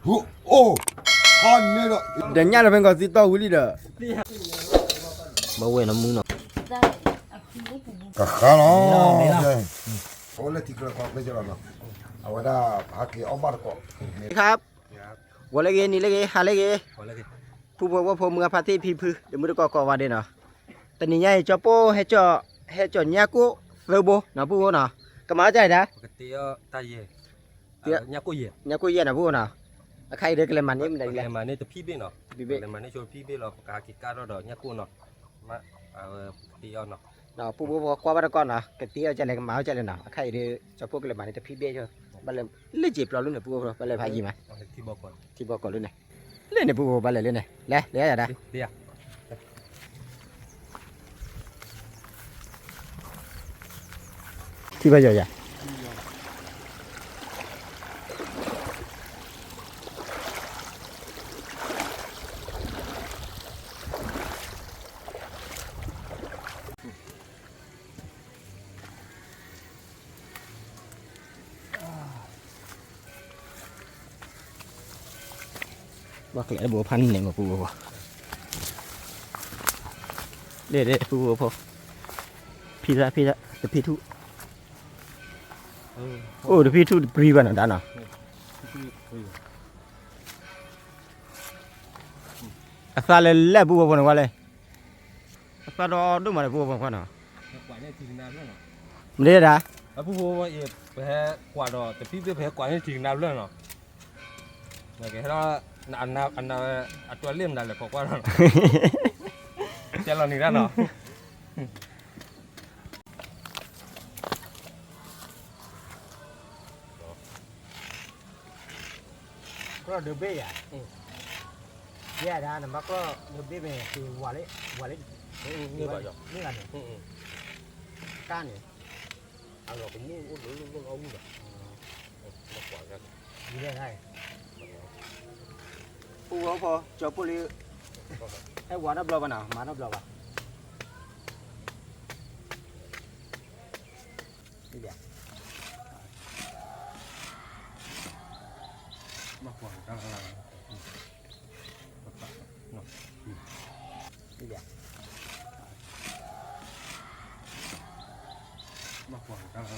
အိၣ်, ဒီးညၣ်လၢဖဲကီၢ်သံတီၢ်ဝံၤလံဒီး, ဘၣ်ဝဲနီၤမူနီၤ, ကဃါလီၤ, အိၣ်လၢထံကျါကီၢ်ကျဲကလီၤနီၤ, အဝဲဒၣ်ဟးက့ၤအီၣ်ဘၣ်တကိး, ခါ, ဂီၤလၢဂ့ၤ နံၤလၢဂ့ၤ ဟါလၢဂ့ၤ, ဖုဖိဝီဖိ မုၢ်ဂၢ်ဖါတံၢ် ဖံဖု တမုၢ်တကိးကိးဂၤဒဲးနီၤ, တနံၤညါအံၤ ကၠီပိၢ် ဟဲကၠီၣ်ညၣ်ကိၢ်သၢဘိနီၤ ဖုဖိနီၤ, ကမၤအီၣ်ကၢ်အံၤဒၣ် ညၣ်ကိၢ်ယဲၢ်နီၤ ဖုဖိနီၤ, အခါအံၤဒီးကလဲၤမၤန့ၢ်မနုၤလဲၣ်, ကလဲၤမၤန့ၢ်တဖံဘ့ၣ်နီၤ, ကလဲၤမၤန့ၢ်ဆိတဖံဘ့ၣ်လီၤ ပကဟးက့ၤကါထီၣ်ဒီးညၣ်ကိၢ်နီၤ, မ့ၢ်, အဝဲကတ့အီၤနီၤ, ဒီးဖုဖိဖိကွၢ်ဘၣ်တကိးနီၤ ကတ့အီၤကလဲၣ် ကမၤအီၣ်ကလဲၣ်နီၤ အခါအံၤဒီး ကၠီပိၢ်ကလဲၤမၤန့ၢ်တဖံဘ့ၣ်, ဘၣ်လဲၤလၢက့ၤပျီၤလၢန့ၣ် ဖုဖိ ဘၣ်လဲၤဖးယံၤမး, ထံဘီကီၢ်လၢန့ၣ်, လၢန့ၣ် ဖုဖိ ဘၣ်လဲၤလၢန့ၣ် လဲၤလဲၤယၤဒၣ် ထံဘၣ်ယီၤယၤ, ဘၣ်ကျဲတဘိဖးန့ၣ်မ့ၢ်ပူၤ, လ့ၣ်လ့ၣ်ပူၤဖိ, ဖံသၣ်ဖံသၣ် တဖံထူၣ်, အိၣ်တဖံထူၣ်တပျံၤဘၣ်နီၤ ဒါနီၤ, အသၣ်လဲၤလဲၣ်ပူၤဖိန့ၣ်ကွၢ်လဲၣ်, အသၣ်ဒီဒိၣ်မးန့ၣ် ပူဖိခွါနီၤ, မ့ၢ်ဒၣ်, အပူဖိ ပဟဲကွၢ်ဒီး တဖံဘ့ၣ် ပဟဲကွၢ်န့ၣ်ထံကနါဖျၢၣ်နီၤ, ကဟဲဒီး အနၢ်ဝဲ အတၢ်လ့ၣ်မနု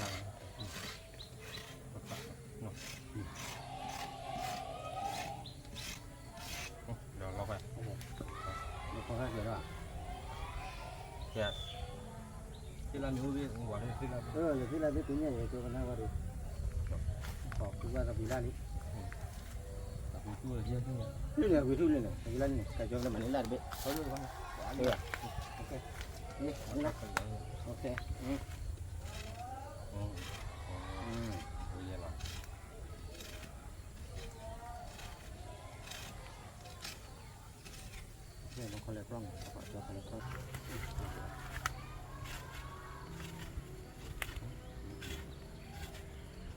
ၤလဲၣ် ခိးကွၢ်နီၤ, ကဲလီၤနံၤဒၣ်နီၤ. ကျီၢ်ဒၢဘ့ၣ်ယၤ, ယဲဒၣ်နဘၣ်ကျီၢ်ဒၢဘ့ၣ်မ့ၢ် ဝၤလၢ, ဝၤလၢ, န့ၢ်ဘၣ်ယီၤ, န့ၢ်ဘၣ်န့ၣ်, ကါန့ၣ်, အလီၤကမူၣ်အိၣ်လၢလၢလၢအ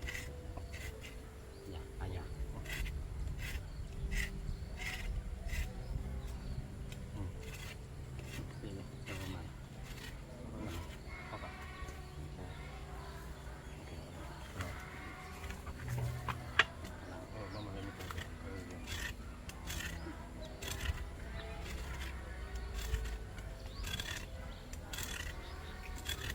ဝံၣ်ဘၣ်, ပူဖိ ကၠီပိၢ်လံ, ဟဲဝၤနီတဘျီဘၣ်နီၤ မၤနီတဘျီဘၣ်. ဒီးလီၤဖဲ, သ့ၣ်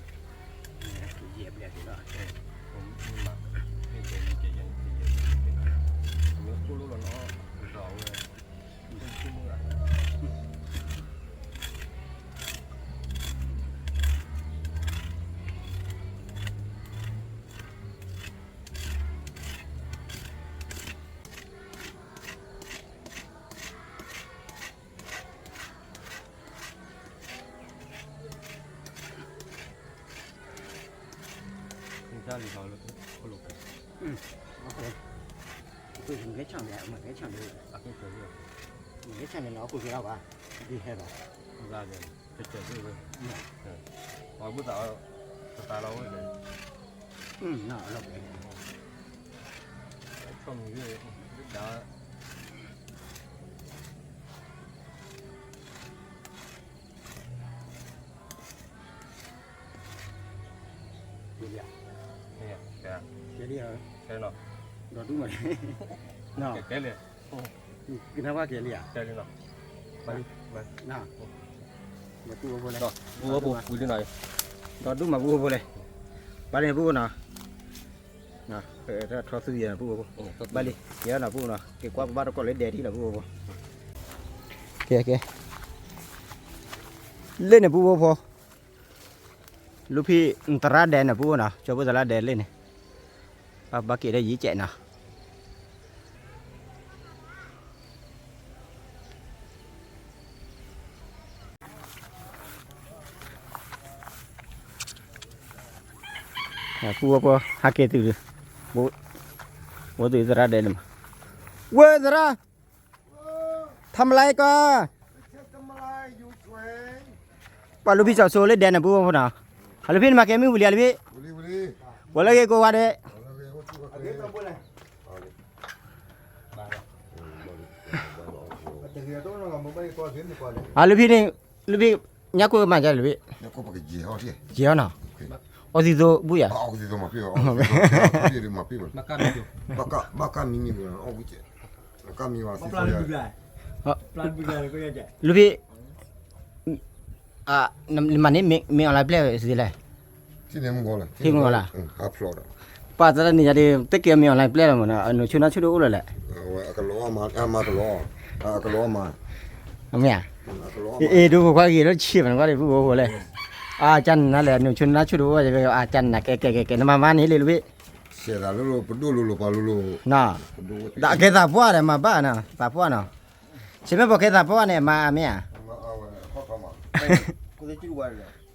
လၣ်မ့ၢ်အိၣ်သ့ၣ်လၣ်, သ့ၣ်လၣ်သ့ၣ်ကညါယဲၢ်ကၠိကနၣ်ဝဲဒီး, ခီၣ်ကူဘၣ်သဘံၣ်လၢ်လံ, လၢန့ၣ် အဝံၤထူၣ်လၢန့ၣ် သဘံၣ်လၢ်န့ၣ် ကၠီကလၢမၤန့ၢ်လၢ်တဘ့ၣ်, လၢ, ဒီးဒူၣ်မး, ကဲလံ, ကနၣ်ဝဲကဲလံဧါ, ကဲလံနီၤ, ဘၣ်လံ, ဘၣ်လံ, ပူဖိလဲၣ်, ဒီးဒူၣ်မၤပူဖိလဲၣ်, ဘၣ်လံပူဖိနီၤ, ထီသူယဲၢ်ပူဖိ, ဘၣ်လံ, ကဲနီၤပူဖိနီၤ, က့ၤကွၢ်ပဘၣ်တကိးလၢဒဲးထံလီၤပူဖိ, ကဲကဲ, လၢန့ၣ်ပူဖိဖိ လူဖံသရၣ်ဒဲးန့ၣ်ပူနီၤ, ကၠီဖိသရၣ်ဒဲးလၢန့ၣ်, ဘၣ်က့ၤဒီးယံၤကဲးနီၤ. ပူဖိဖိ ဟးက့ၤသု, ဝဲသုသရၣ်ဒဲးန့ၣ်မး, ဝဲသရၣ် ทำอะไรก่อน, ပှၤလူဖံစီၤစိလၢဒဲးန့ၣ်ပူဖိနီၤ, အလူဖံန့ၣ်မၤကဲမုၢ်ဝံၤလံအလူဖံ, ပှၤလၢဂ့ၤကိးဝါဒဲး, အလူဖံန့ၣ်, လူဖံ, ညၣ်ကိၣ်မၤဒ်လဲၣ်လူဖံ, ယဲၤအီၤနီၤ, အီသံသိဘူယၤ, လူဖံ နမၤန့ၢ်မ့ၢ် online ပျဲၢ်သ့လဲၣ်, ထံၣ်မုၢ်ဂီၤလၢ်, ပှၤသရၣ်န့ၣ်ယၤဒ် တက့ၢ်မ့ၢ် online ပျဲၢ်လီၤမ့ၢ်နီၤ အနိးဆိနၢ်ဆိတအိၣ်လၢၤလဲၣ်, မ့ၢ်ဧါ, အ့ၣ် ဒိဖိခွါဂ့ၤလၢဆံးမးနကွၢ်ဒ်ပူဖိဖိလဲၣ်, အကၢ်နၤလဲၣ် အနိးဆိနၢ်ဆိတအိၣ် အကၢ်နၤ ကဲကဲကဲကဲ နမၤမၤန့ၢ်လံလီၤဘ့ၣ်, ဆဲးသးလိၤလိၤ ပဒိၣ်လိၤလိၤပှၤလိၤလိၤ, ဒီးအကဲသးပှၢ်ဒီးမၤဘၣ်နီၤ သးပှၢ်နီၤ, ဆံးမ့ၢ်ပှၤကဲသးပှၢ်န့ၣ် အမၤမ့ၢ်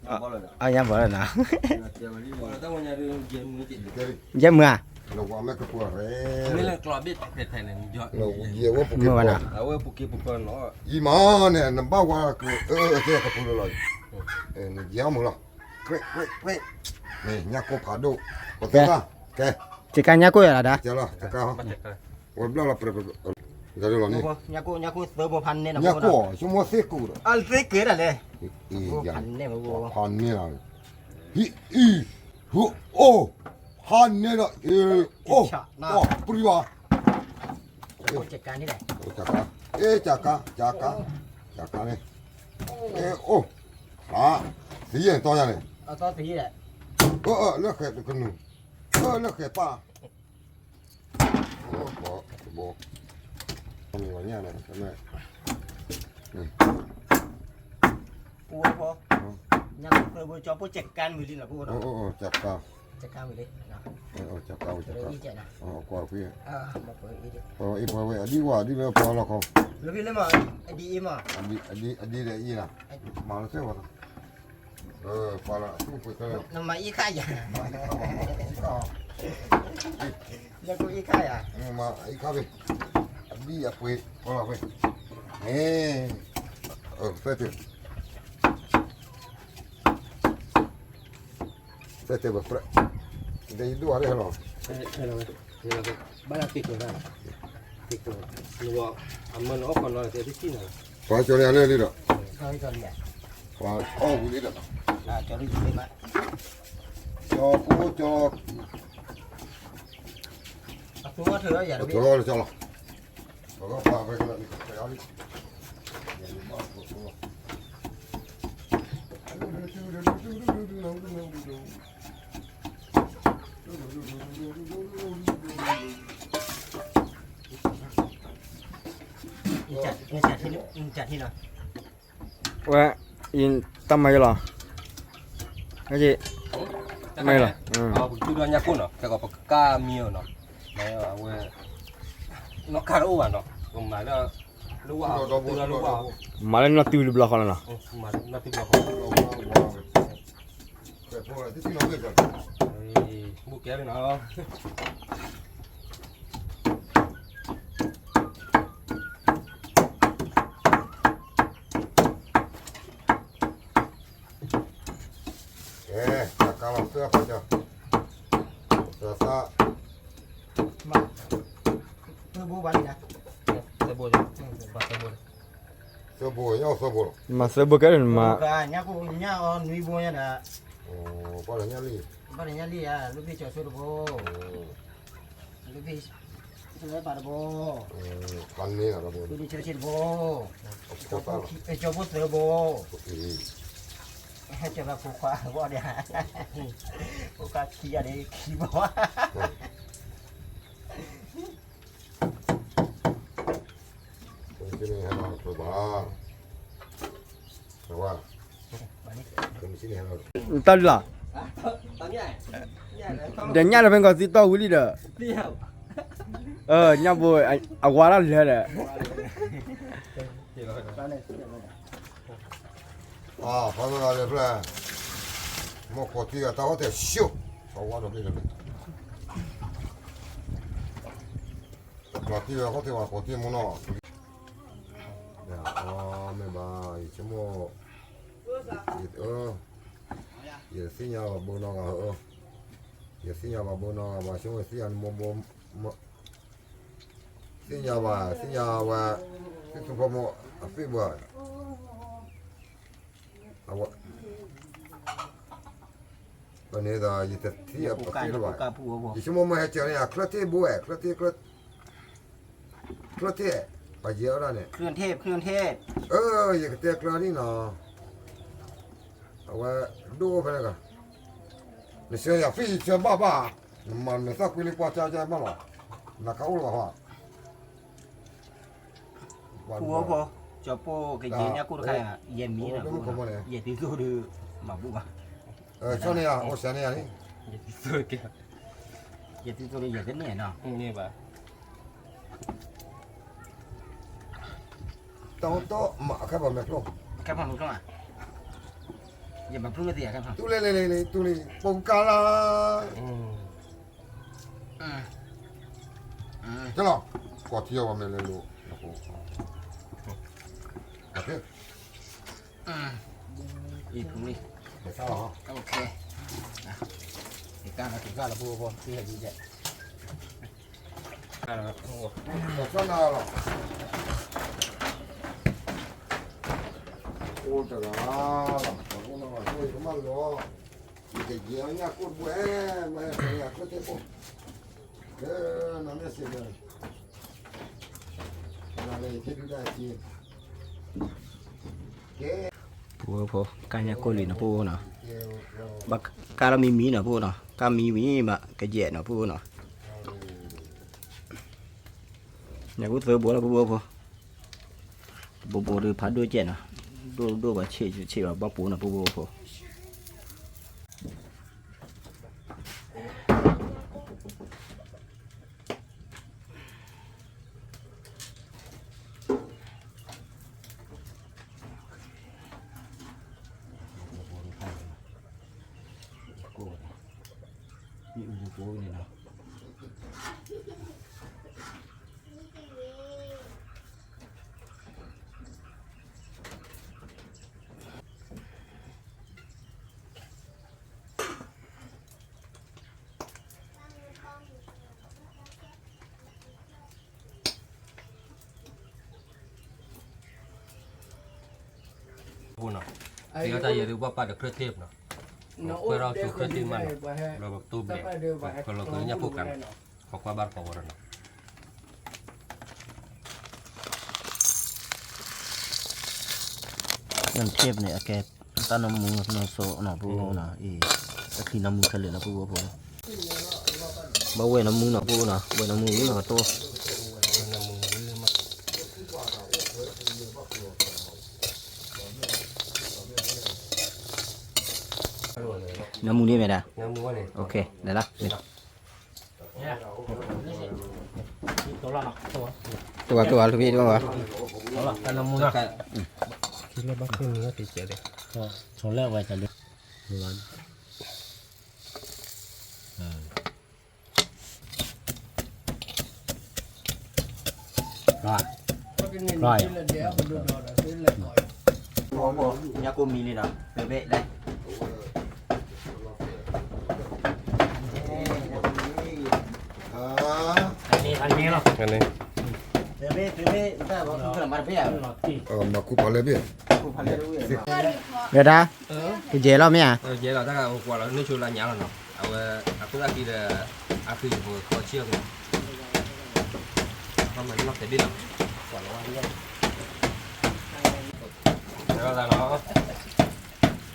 ဧါ, အညါဘီလၢနီၤ, ယဲမုၢ်ဧါ, မုၢ်ဘၣ်နီၤ, အံၤမးန့ၣ် နဘၣ်ဝါကဲကပူၤလီၤ, နယဲမုၢ်လီၤ, ညၣ်ကိၢ်ဖးဒိၣ်, ပသ့ၣ်ဘၣ်, ကဲ, ကကါညၣ်ကိၢ်ယၤလီၤဒါ, ဝဲဘျီလီၤ, ညၣ်ကိၢ်, ဆိကမိၣ်သ့ၣ်ကိၢ်ဒီး, သ့ၣ်ကိၢ်ဒၣ်လဲၣ်, ဖးန့ၢ်လီၤ, ဟံၣ်အံၤ, ဟူအိၣ်, ဖးန့ၢ်လီၤ, အ့ၣ်, အိၣ်, ပှၤ, ကါ, အ့ၣ် ကကါ, ကကါ, ကကါန့ၣ်, အ့ၣ် အိၣ်, သံယဲၢ်တီယၤန့ၣ်, လၢဃဲၤတကနူၤ, လၢဃဲၤပၢ် ဘီ, မ့ၢ်ဝဲညါန့ၣ်, ပူဖိ, ညၣ်ကိၢ်သၢဘိကၠီဖိ ကကါမုၢ်လံနီၤ, ကကါ, ကကါမုၢ်လံ, ကကါဝဲ, ကကါ, ကွၢ်ဖံ, အ့ၣ် ပှၤဝဲ အဒံကွၢ်ဒ်လၢပှၤလီၢ်ခီ, အဒံဒီးအံၤနီၤ, မၤလၢသ့ၣ်ဝဲ, နမၤအံၣ်ခါယၤ, ညၣ်ကိၢ်အံၣ်ခါယၤ, မၤအံၣ်ခါဖဲ, အဒံအပှ့ၤ, ဖီလီၤဖဲ, မ့ၢ်, သဲတ့ၢ် သဲတဲဘၣ်ပြဲး, ဒ်ယဒိၣ်အါဒၣ်ဟဲလီၤ, ဘၣ်လၢတ့ၢ်ကၢၤတၢ်, တ့ၢ်ကၢၤ, အမၢနအီၣ်ကီၢ်နီၤ တဲတထံၣ်နီၤ, ပှၤကၠီလံအလၢလံဒီး, ပှၤအီၣ်ဝံၤလံဒီး, ကၠီဖိကၠီ, အထီၣ်လီၤ, ပကဖးဖဲကလၢာ်န့ၣ် ကဖဲအီၤလံ, ဝဲ, အံၤတၢ်မၤယလီၤ, မၤယလီၤ, ပကညၣ်ကိၢ်နီၤ ခဲကီးပကကါမံအီၤနီၤ, အဝဲ, နီၢ်ကါတအိၣ်ဘၣ်နီၤ, ပမၤလၢ, မၤလၢနီၢ်တုၤလၢဘျီဃီလီၤနီၤ, မၤလၢနီၢ်တုၤဘျီဃီ, ဘိၣ်ကဲလံနီၤ ကဲ, ကၢ်လီၤသၢဖးကၢ, သၢသၣ်, သၢဘိဘၣ်လံ, သၢဘိ, သၢဘိ, သၢဘိလီၤ, မၤသၢဘိကဲလံမး, ညၣ်ကိၢ်ညၣ်အီၤနွံဘိညါဒီး, ဘၣ်လၢညၣ်လံ, ဘၣ်လၢညၣ်လံဧါ, လူဖံကၠီၤစိတဘိ, လူဖံ, လၢပာ်တဘိ, ဖးန့ၢ်လီၤတဘိ, ဒုးဆၢဆ့တဘိ, ကၠီဖိသၢဘိ, ဟဲကၢၤဖိခွါအဂီၢ်ဒီး, ဖိခွါခံဂၤန့ၣ်ခံဘိ, န့ၣ်ဟဲလီၤဘၣ်, ဝါ, တၢ်လီၤ, ဒီးညၣ်လၢဖဲကီၢ်သံတီၢ်ဝံၤလံဒီး, ညၣ်ဘိ, အဝါဒၣ်လဲၤဒီး, အဖီမ့ၢ်ဂၤလဲၤဖျဲၣ်, မ့ၢ်ကိးတံၢ်အတၢ်ဟီၣ်တဲာ်ဆှိ, အဝါဒီးဖဲလဲၣ်, ကျီၤတံၢ်ဝဲဟီၣ်တဲာ်ဝဲကိးတံၢ်မူနီၢ်, မ့ၢ်ဘၣ်, ယဆိကမိၣ်, ယ, ယသ့ၣ်ညါဘၣ်ဘိနီၢ်ဂၤဧၢ, ယသ့ၣ်ညါဘၣ်ဘိနီၢ်ဂၤဘၣ်ဆိကမိၣ်သ့ၣ်ညါနမိၢ်ဘိ သ့ၣ်ညါဘၣ်, သ့ၣ်ညါဝဲ, သ့ၣ်သူဖိမိၢ်အသ့ၣ်ဘၣ်, အဝဲ, ပန့ၣ်ဒီး ယတထံၣ်အပသ့ၣ်လၢၤဘၣ်, ယဆိကမိၣ်မ့ၢ်ဟဲကၢၤန့ၣ် အချၢထ့ၣ်ဘိဝဲ, ချၢထ့ၣ်, ချၢထ့ၣ်, ပယဲၤအီၣ်ဒၣ်န့ၣ်, ယကတဲကျၢၤဒ်နီၤ, အဝဲ, ဒိၣ်အိၣ်ဖဲန့ၣ်က, နဆှၢယၤဖံၣ်ဆှၢဘၣ်ဘၣ်, နမၤနသၣ်ကွံလံကွၢ်ကၢ်ကၢ်ဘၣ်လီၤ, နခါအိၣ်လီၤဘၣ်, ဖိဖိ, ကၠီၤပိၢ်ကယဲၢ်ညၣ်ကိၢ်တခါ, ယဲၢ်မံၤနီၤ, ယဲၢ်တံၤသိၣ်ဒီး, မၤဘူၣ်ဘၣ်, ဆီန့ၣ်ယၤ, အိၣ်စဲန့ၣ်ယၤန့ၣ်, ယဲၢ်တံၤသိၣ်, ယဲၢ်တံၤသိၣ်ဒီးယဲၢ်တန့ၢ်နီၤ, န့ၣ်ဘၣ် တၢ်အိၣ်တီၢ်မး အခဲဘၣ်မဲာ်ဖျိ, ခဲဖျိ, ယမၤဖျိလၢသ့ၣ်ယၤခဲဖျိ, တူၢ်လံ, တူၢ်လံ, ပိကလါ, ကလီၤ, ကွၢ်ထံအီၤဝဲမဲာ်လဲၤလိၤ, အဖျိ, အဖျိ, အဖျိ, ကလီၤ, ကလီၤဖိဖိ, ကလီၤ, အိၣ်တဂၤလီၤ, အိၣ်တဂၤ, ယကမၢလီၤ, ယကယဲၤညၣ်ကိၢ်တဘိ, မ့ၢ်ဟဲညၣ်ကိၢ်တဘိ, နမ့ၢ်စ့ၢ်ကီး, နမ့ၢ်ယကဒုဒၣ်က့ၤ ကဲ, ပူဖိ, ကါညၣ်ကိၢ်လံနီၤ ပူဖိနီၤ, ဘၣ်ကါလီၤမံမံနီၤ ပူဖိနီၤ, ကါမံဝံၤဘၣ်ကယဲၢ်နီၤ ပူဖိနီၤ, ညၣ်ကိၢ်သၢဘိလီၤ ပူဖိဖိ, တဘိဘိဒီးဖးဒိၣ်ကဲနီၤ, ဒိၣ်ဒိၣ်ဘၣ်ဆ့ၣ်ဆ့ၣ်ဘၣ်ဘၣ်ပူၤနီၤ ပူဖိဖိ. ပူနီၤ, သ့ၣ်အတၢ်ယဲၢ်ဒုးဘၣ်ပာ်ဒီးချၢထ့ၣ်နီၤ, ပှဲၤထီၣ်ဆိချၢထ့ၣ်မးနီၤ, လၢပကတိၢ်ဘျဲး, ကလီၤကညၣ်ဖိကးနီၤ, ခီကွၢ်ဘၣ်တပီၤဝဲဒီးနီၤ. နထ့ၣ်န့ၣ် အကဲတၢ်နမူနစိနီၤ ပူဖိနီၤ, အံၤ, တၢ်ချံနမူခဲလၢာ်နီၤ ပူဖိဖိ, ဘၣ်ဝဲနမူနီၤ ပူဖိနီၤ, ဝဲနမူနီၤကတိၢ် နမူန့ၣ်မ့ၢ်ဒၣ်, လဲၤလီၤ, တဝၤတဝၤ လူၤဖံးတဝၤ, လၢဘၣ်ခိၣ်နံၤဝဲတကဲးဒီး, ဆိလၢဝဲတၢ်လၢ ညၣ်ကိၢ်မံလံနီၤ, ဘဲဘဲလဲၣ်, ဘဲဘဲ, မၤခူဖးလဲၢ်ဘ့ၣ်, ဝဲဒၣ်, ကယဲၢ်လီၤမ့ၢ်ဧါ, ယဲၢ်လီၤ တၢ်ကကွၢ်လီၤ နဆိလၢညါလီၤနီၤ, အဝဲ, အခိၣ်သၣ်ခံဒီး, အဃံဖိဃီဆံၣ်အီၤ, ဘ့ၣ်လီၤ, ဘ့ၣ်လီၤ, နီၢ်ကံနီၢ်ကံ, ပာ်လၢ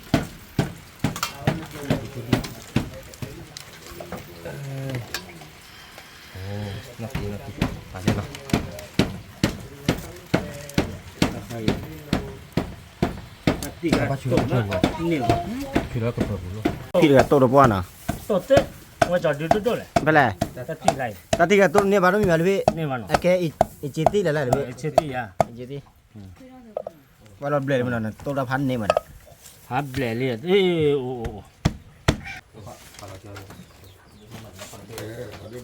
လီၤ, ဖံးတဂၤတိၢ်တပှၢ်နီၤ, ဖဲလဲၣ်, တၢ်တံၢ်ဂၤတိၢ်တန့ၢ်ဘၣ်တမံၤဘၣ်လၢဘ့ၣ်, အကဲ အ့ၣ်က့ၤသ့ၣ်လၢ်လၢဘ့ၣ်, အ့ၣ်က့ၤသ့ၣ်, ဝဲလီၤဘျဲၣ်လံမနီၤ တိၢ်တၢ်ဖးန့ၢ်မနီၤ, ဖးဘျဲၣ်လံ, အိၣ်, ကၠီ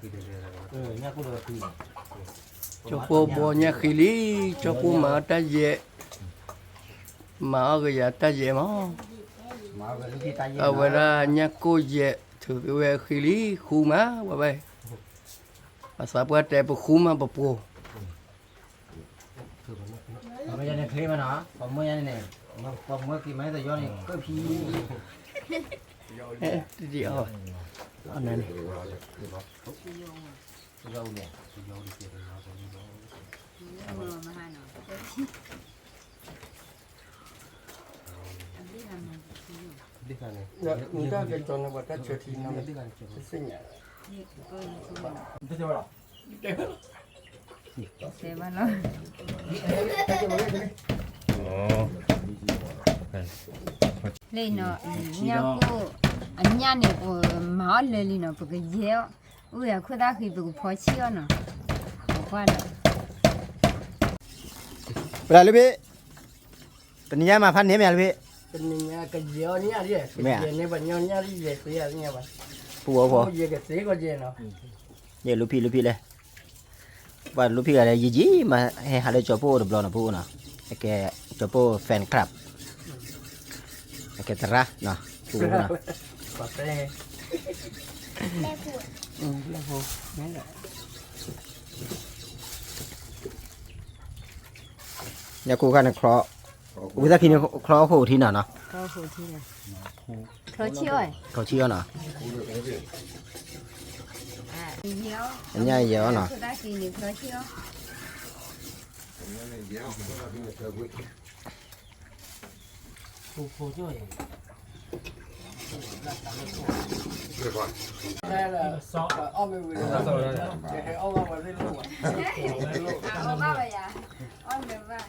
ဖိဘီညါဃံလံ, ကၠီဖိမၤအီၣ်တၢ်ယဲၢ်, မၤအီၣ်ကယၤတၢ်ယဲၢ်မး, အဝဲဒၣ်ညၣ်ကိၢ်ယဲၢ် ထုးက့ၤဝဲဃံလံ, ဃူမးဝဲဘၣ်, အသးပှၢ်တဲပဃူမးပပှိၤ ပမ့ၢ်ယၤန့ၣ်ချ့မးနီၤ, ပမ့ၢ်ယၤန့ၣ်န့ၣ်, ပမ့ၢ်က့ၤမၤတယီန့ၣ် ကၢၣ်ဖံ, တဒ်အီၤ, အန့ၣ်န့ၣ်, နတၢ်ကစီၣ်န့ၣ် ပှၤတၢ်ဆၢထံန့ၣ်, သ့ၣ်ညါ တဲဘၣ်လီၤ, လၢနီၤ, ညၣ်ကိၢ်, အညၣ်န့ၣ် ပမၤအီၣ်လၢာ်လံနီၤ, ပကယဲၢ်အီၣ်, အိၣ်ဝဲအခိၣ်သၣ်ဃံပကဖီဆံၣ်အီၣ်နီၤ, ပကွၢ်ဒီး ပဒၣ်လၢဘ့ၣ်, တနံၤညါမၤဖးန့ၢ်မ့ၢ်လၢဘ့ၣ်, တနံၤညါကယဲၢ်အီၣ်ညၣ်ဒ်, ယဲၢ်န့ၢ်ပှၤညီညၣ်ဒ်ယဲၢ်သ့အီၣ်ညၣ်ဘၣ်, ပူၤအီၤဖီ, ယဲၢ်ကသ့ကီးယဲၢ်နီၤ, ယဲၢ်လူဖံးလူဖံးလဲၣ်, ပှၤလူဖံးဂၤဒီးယံာ်ယံာ်မး, ဟဲဟးလၢကၠီၤပိၢ်အိၣ်တဘျီနီၤ ပအိၣ်နီၤ, အကဲ ကၠီၤပိၢ် fan club, အကဲသရၣ်နီၤ, ပအိၣ်နီၤ, ညၣ်ကိၢ်ခါန့ၣ်ချီ, ဝံသးခံန့ၣ်ချီအခိၣ်ထံနီၤနီၤ, ချီဆံအီၣ်နီၤ, အညၣ်ယဲၢ်အီၣ်နီၤ, ဘၣ်အၢဘၣ် ဘၣ်အ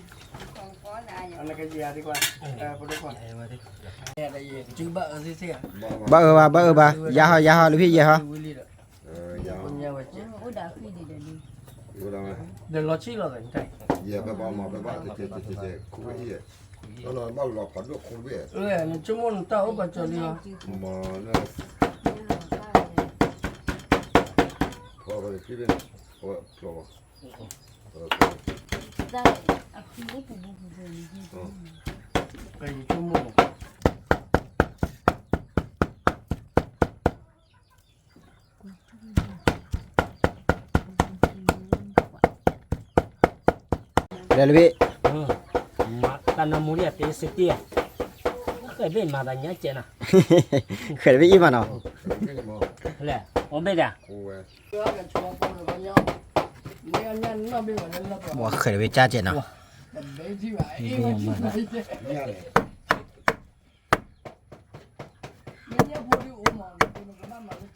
ၢဘၣ်, ယၤဟီ ယၤဟီ လူဖံးယဲၢ်ဟီ, လဲၤလၢဘ့ၣ်, တၢ်နၢမူလံ တ့စတံၢ်, ဃဲၣ်ဘ့ၣ်မၤသးညါကဲးနီၤ, ဃဲၣ်တဘ့ၣ်အံၤမးနီၤ, လဲၤ အိၣ်ဘ့ၣ်ဒၣ် ပှၤဃဲၣ်တဘ့ၣ်ကၢ်ကဲးနီၤ,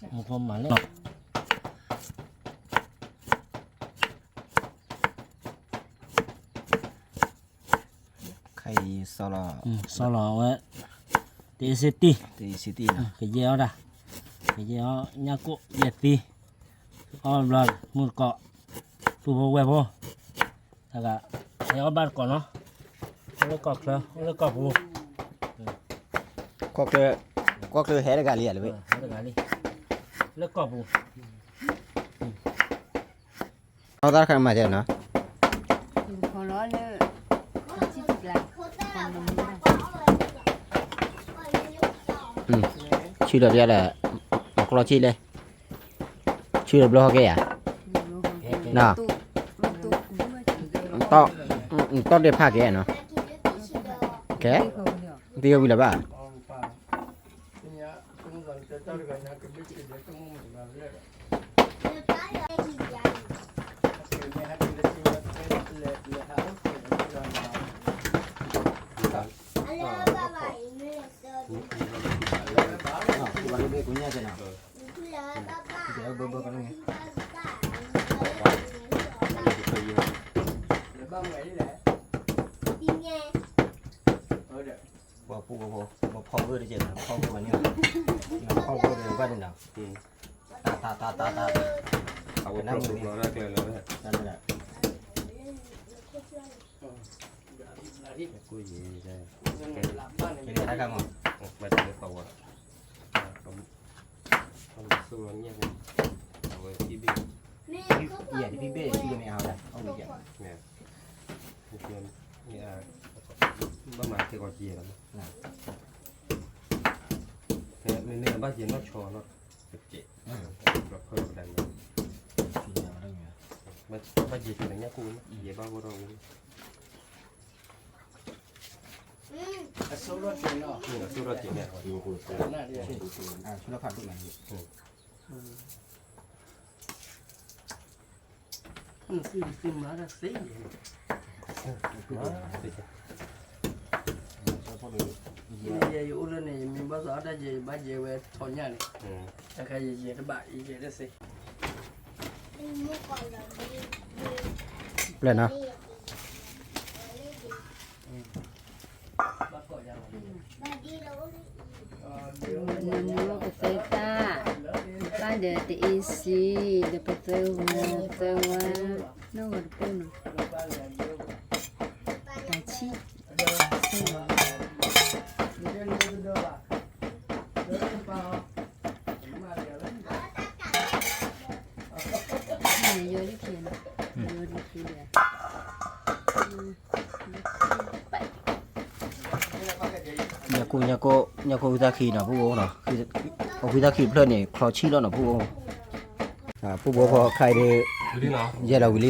မ့ၢ်ဖိမၤလၢ ခဲအံၤ စီလီၤ စီလီၤဝဲ တ့စ့တံၢ် တ့စ့တံၢ်နီၤ ကယဲၢ်အီၣ်တၢ် ကယဲၢ်အီၣ်ညၣ်ကိၣ်ယဲၢ်သံ အီၣ်ဘျီ မုၢ်တကိး ပုၢ်ဖိဝဲၢ်ဖိ တဂၤ ဟဲအီၣ်ဘၣ်တကိးနီၤ အိၣ်လၢကီၢ်ချၢ အိၣ်လၢကီၢ်ပူၤ ကီၢ်ချၢ ကီၢ်ချၢဟဲတဂၤလံဧါ လၢဝဲ ဟဲတဂၤလံ လၢကီၢ်ပူၤ အဝဲသ့ၣ်တခါမၤဒ်နီၤ ဆူၣ်ဒီးပျါဒီး မၤကျီဆံလဲၣ် ဆူၣ်ဒီးဘျီဟီၣ်က့ၤယၤ နီၤ တီၢ်ဒ့ဖးက့ၤနီၤ ကဲ သံဝံၤလၢၤဘၣ် ညါ ကမူၣ်ဘၣ်တၢ်တဂၤညါ ကဘ့ၣ်က့ၤဒီးကမူၣ်မုာ်ဘၣ်လၢ ပှၤပူၤ ပှၤဖီဝဲတကဲး ဖီဝဲဘၣ်န့ၣ်, ဖီဝဲဘၣ်န့ၣ်နီၤ, တၢ်တၢ်တၢ်တၢ်တၢ်, အဝဲနၢ်မုာ်န့ၣ်, တၢ်တၢ်တၢ်, ကဲတၢ်ခါမး, ယဲ တဖံဘ့ၣ် တဖံဘ့ၣ် အီၤဒၣ် အီၣ်ဝံၤယဲ, ဘၣ်မၤကဲကီးက့ၤလီၤ, မ့မ့ၢ်ဘၣ်ယဲနီၢ်ဆီနီၤ, ဘၣ်ယဲက့ၤလၢညါကိၣ်, ယဲဘၣ်ဂီၢ်ထီၣ်ဝဲ အဆိထီၣ်က့ၤန့ၣ်, အဆိထီၣ်က့ၤန့ၣ်, အဆိထီၣ်ဖးဒိၣ်န့ၣ်, နသုမၤတၢ်သ့, ယအိၣ်လၢန့ၣ် ယမ့ၢ်ဘၣ်သးအီၣ်တၢ်ယဲ ယဘၣ်ယဲဝဲထီညၣ်န့ၣ်, တခါယဲယဲတဘၣ် ယယဲတသ့ ပျဲၢ်နီၤ, နမ့ၢ်ကသၢတၢ်, ဘၣ်ဒီးတအ့စံ, ဒီးပသၢဂီၤသၢဝါ, နီၢ်ဂီၤတပိၢ်နီၤ, တၢ်ဆံၣ်, ယီၤဒ်ခံ, ယီၤဒ်ခံဒီး ညၣ်ကိၢ် ညၣ်ကိၢ် ညၣ်ကိၢ်ဝံသးခံနီၤ ပူၣ်အိၣ်နီၤ, အဝံသးခံဖျၢၣ်န့ၣ် ချီဆံၣ်လီၤနီၤ ပူၣ်အိၣ်, ပူၣ်ဘိဖီခါအံၤဒီး ယဲၢ်လီၤဝံၤလံနီ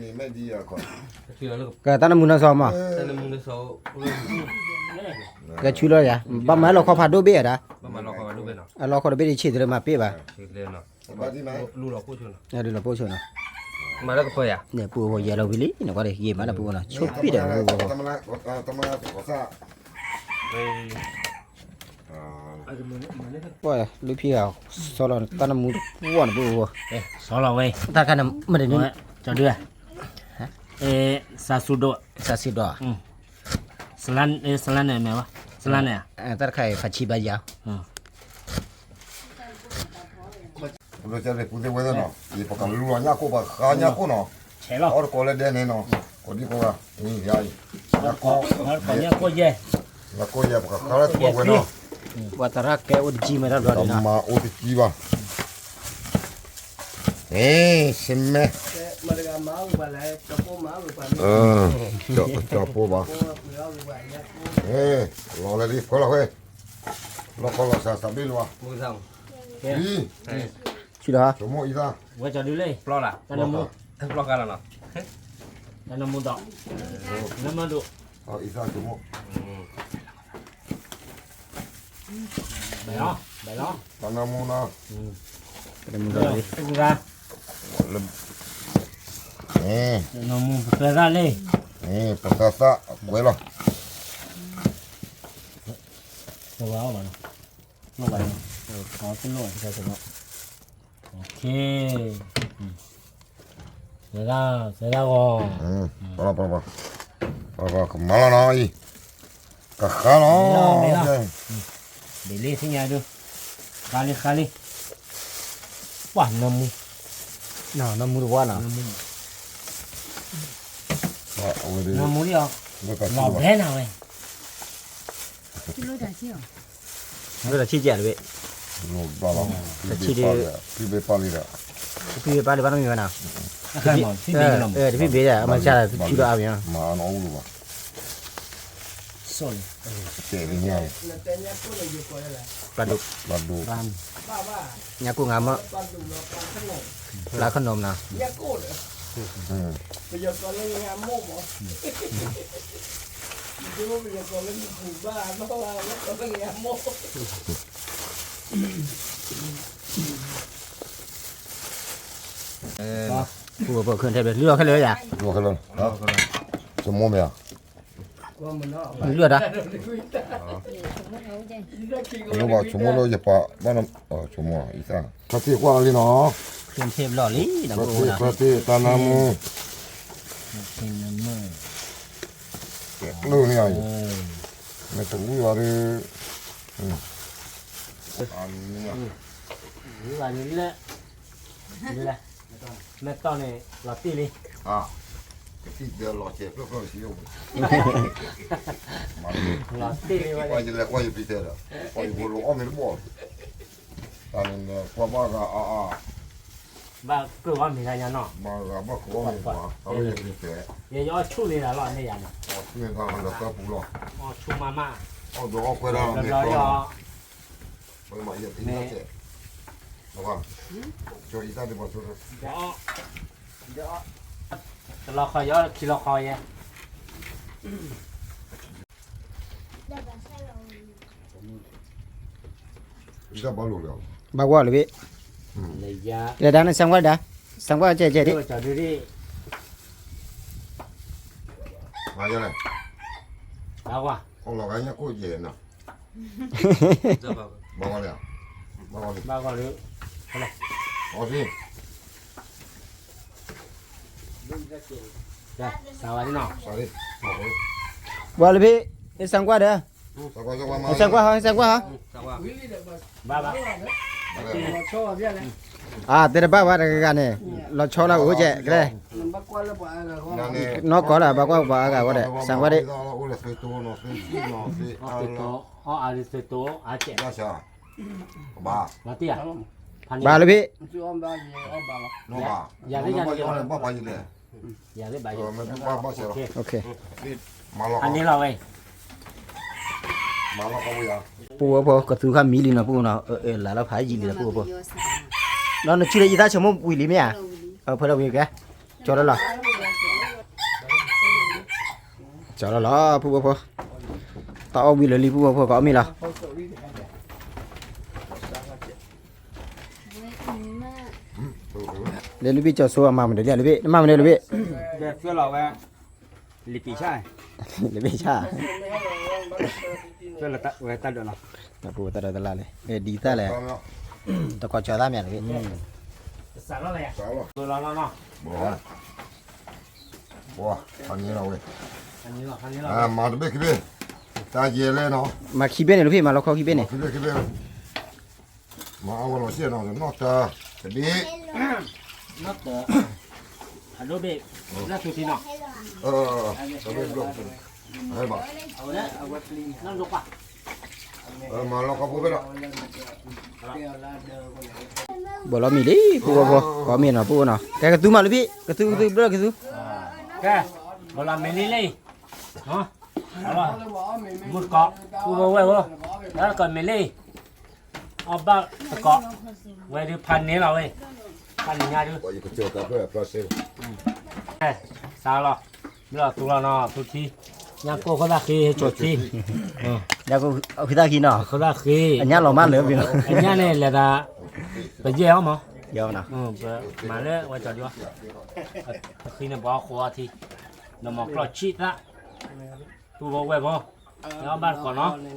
ၤ, ကတၢ်နမူနီၢ်စီၤမး, ကဆူလီၤယၤ ဘၣ်မၤလီၤခီဖးဒိၣ်ဘ့ၣ်အဒၣ်, အလီၤခီတဘ့ၣ်တဆံးတလၢမၤပ့ၢ်ဘၣ်, ဒုးလီၤပိၢ်ဆိနီၤ, ပူၣ်အိၣ်ယဲၢ်လီၤဝံၤလံ နကွၢ်ဒီး ယံာ်မးဒီးပူၣ်အိၣ်နီၤ ဆိပ့ၢ်ဒီးပူၣ်အိၣ်, ပှၤလုၢ်ဖံဂၤ စီလီၤတၢ်နမူတဝီၢ်န့ၣ် ပူၣ်အိၣ်, စီလီၤဝဲ တၢ်တခါန့ၣ် မ့ၢ်တနံၤ ကၠီဒု စးစူဒိၣ် စးစူဒိၣ် စလါန့ၣ်မ့ၢ်ဝဲ စလါန့ၣ် တၢ်တခါအံၤ ဖးဆံဘါယၤ ပူသ့ဝဲသ့ၣ်နီၤ ယပကလူလီၤညၣ်ကိၣ် ပဃါညၣ်ကိၣ်နီၤ, အီၣ်တကိးလၢဒဲန့ၣ်နီၤ, ကိးဒံကိးဂၤ, ညၣ်ကိၣ်, ညၣ်ကိၣ်ယဲၢ်, ပကဃါလၢသဝဲနီၤ, ပှၤသရၣ်ကဲအိၣ်တကံမ့ၢ်တၢ်ဘျီဒံးနီၤ, မၤအိၣ်တကံဘၣ်, အ့ စမဲ, ကၠီဖိဘၣ်, လီၤလၢဒ် ဖၢလီၤဃဲ, လီၤကီလီၤစှၤ စးဘ့ၣ်လီၤ, ဆံဒီး, ဝဲကၠီဒုလံ, ပျီလၢ, တၢ်နမူ, ပျီဃါလီၤနီၤ, တၢ်နမူဒီး, နမဒိၣ်, ဘဲလီၤ, ဘဲလီၤ, တၢ်နမူနီၤ, တၢ်နမူဒီး, တၢ်နမူပသၢသၣ်လံ, ပသၢသၣ်ကွဲးလီၤ, တဝဲအီၤဘၣ်နီၤ, လိၣ်ဘၣ်နီၤ, တလိၣ်, သၢသၣ်ဂီၤ, ကမၤလီၤနီၤအံၤ, ကဃါလီၤ, ဘ့ၣ်လံသ့ၣ်ညါဒု, ဃါလံ ဃါလံ, ပှၤနမူ, နမူတဝါနီၤ, နမူလံအီၤ, လီၤဘဲနၤဝဲ, တၢ်ဆံၣ်ကဲတဘ့ၣ်, တၢ်ဆံၣ်ဒီး, တဖံဘ့ၣ်ပၢ်လံဘၣ်နီတမံၤဘၣ်နီၤ, တဖံဘ့ၣ်ဒီး အမၤစၢ်ဒီး တဖံဒီးအါဘ့ၣ်နီၤ, ပှၤဒိၣ်, ညၣ်ကိၣ်ငါမ့ၢ်, ပျီခနိးနီၤ, ပယီၤကိးလၢငါမိၢ်မး ပူဖိခဲထဲဘၣ် လုၢ်အီၣ်ခဲလၢာ်ယၤ, ဆိကမိၣ်မ့ၢ်ဧါ, လုၢ်အီၣ်တၢ်, ဆိကမိၣ်လၢယပာ်ဘၣ်, ဆိကမိၣ်အံသၣ်, ဖဲထံၣ်ကွၢ်လံနီၤ, ဖဲထံၣ်ဘျီလံ, ဖဲထံၣ်တၢ်နါမူ, ကျိၣ်န့ၣ်အံၤ, မ့ၢ်တဝံၣ်ဘၣ်ဒီး, ဝံၣ်ဘၣ်ဒီးလၢ, မ့ၢ်တီၢ်န့ၣ် လီၤတံၢ်လံ, ကသံၣ်ဒၢလီၤစဲးဖျၢၣ်ဖျၢၣ်စံယိၣ်, လီၤတံၢ်လံဝဲ, ကွၢ်ယလဲၤကွၢ်ယပျံၤတဲဒီး, ကွၢ်ယဖိလီၤအီၣ်မ့ၢ်တဘီၣ်, တၢ်န့ၣ်ကွၢ်ဘၣ်ဂၤအါအါ, ဘၣ်ကျိၣ်ဝဲမ့ၢ်ဂၤညါနီၤ, ဘၣ်ဂၤဘၣ်ကျိၣ်ဝဲမ့ၢ်ဂၤ, ယယအီၣ်ဆူၣ်န့ၣ်လီၤန့ၣ်ယၤန့ၣ်, အီၣ်ဆူၣ်မးမး, အီၣ်ဒီးအီၣ်ခွဲးဒၣ်လီၤမ့ၢ်, ပကမၤယဲၢ်သ့ၣ်ညါစဲး, တလီၤခီယဲၢ် ခံလီၤခီယဲၢ်, ဘၣ်ကွၢ်လၢၤဘ့ၣ်, လဲၤဒါန့ၣ် စံကွၢ်ဒါ, စံကွၢ်ကဲကဲဒ်, ဘၣ်ကွၢ်, ဘၣ်ကွၢ်လၢ, ဘၣ်ကွၢ်လၢ, ဘၣ်လၢဘ့ၣ်, စံကွၢ်ဒီး, စံကွၢ်ဟီ စံကွၢ်ဟီ, အါ တဲတဘၣ်ဘၣ်တဂၤဂၤန့ၣ်, လီၤဆီလၢအအိၣ်ကဲကဲ, နီၢ်ကီၢ်လၢဘၣ်ကွၢ်ပှၤအါဂၤဝဲဒီး စံကွၢ်ဒၣ်, အီသုးတိၤ, အီအသုးတိၤ, အကဲ, ဘၣ်လၢဘ့ၣ်, ယၤသ့ၣ်ဘၣ်ယၤ, ဟးန့ၢ်လီၤဝဲ, ပူဝဲဖိ ကသူခါမံလံနီၤ ပူနီၤ, လၢလီၤဖးယံာ်လံနီၤ ပူဝဲဖိ, ဒီးနဆူလၢယသးဆိကမိၣ်ဝံၤလံမ့ၢ်ဧါ, ဖဲလၢဝံၤကဲ, ကၠီလၢလီၤ, ကၠီလၢလီၤ ပူဝဲဖိ, တၢ်အီၣ်ဝံၤလၢလံ ပူဝဲဖိ ကအီၣ်မ့ၢ်လီၤ. လၢလုၢ်ဘ့ၣ်ကၠီၤစိအမၤမနုၤလဲၣ် လုၢ်ဘ့ၣ် နမၤမနုၤလုၢ်ဘ့ၣ်, လံာ်ပံာ်ဆၣ်, လံာ်ပံာ်ဆၣ်, ဝဲတၢ်ဒိးလီၤ, ပူဝဲတၢ်ဒိးတလါလဲၣ်, ဒ်သၣ်လဲၣ်, တကိးကၠီၤသၣ်မ့ၢ်လုၢ်ဘ့ၣ်, မၤတဘ့ၣ်ခံဘ့ၣ်, တၢ်ယဲလဲၣ်နီၤ, မၤခံဘ့ၣ်န့ၣ် လုၢ်ဘ့ၣ် မၤလီခီခံဘ့ၣ်န့ၣ် မၤအဝဲလီၤစဲၣ်နီၤ နီၢ်တၢ်, တဘ့ၣ်, နီၢ်တၢ်, အဒိဘ့ၣ်, လၢသူၣ်ထံနီၤ, တဘ့ၣ်ဘျီ, ဘၣ်, မၤလီခီဖိဘ့ၣ်လီၤ, ဘၣ်လီၤမံၤလံ ပူဝဲဖိ ကိးမ့ၢ်နီၤ ပူဝဲနီၤ ကဲကသူမးလုၢ်ဘ့ၣ် ကသူကသူဘျီကသူ, ကဲ, ဘၣ်လီၤမံၤလံလံ, မုၢ်ကီး, ပူဝဲဝဲၢ်ဖိ, လၢကီးမ့ၢ်လံ, အီၣ်ဘၣ်တကိး, ဝဲဒုးဖးန့ၢ်လီၤဝဲ, ဖးန့ၢ်ညါဒုး, စးလီၤ, မ့ၢ်လီၤသူလီၤနီၤ သူထံ, ညၣ်ကိၢ်ခိၣ်သၣ်ဃ့ ကၠီၤထံ, ညၣ်ကိၢ်ခိၣ်သၣ်ဃ့နီၤ ခိၣ်သၣ်ဃ့, အညၣ်လီၤမးလၢာ်ဘ့ၣ်နီၤ, အညၣ်န့ၣ်လဲၤသး, ပယဲၢ်အီၤမး, မၤလၢဝဲကၠီၤဒုး, အဃံန့ၣ်ပှၤအီၣ်ဃိးအီထံ, နမၤကျီၢ်ဆံၣ်သၣ်, ပူဝဲဝဲၢ်ဖိ, အီၣ်ဘၣ်တကိးနီၤ,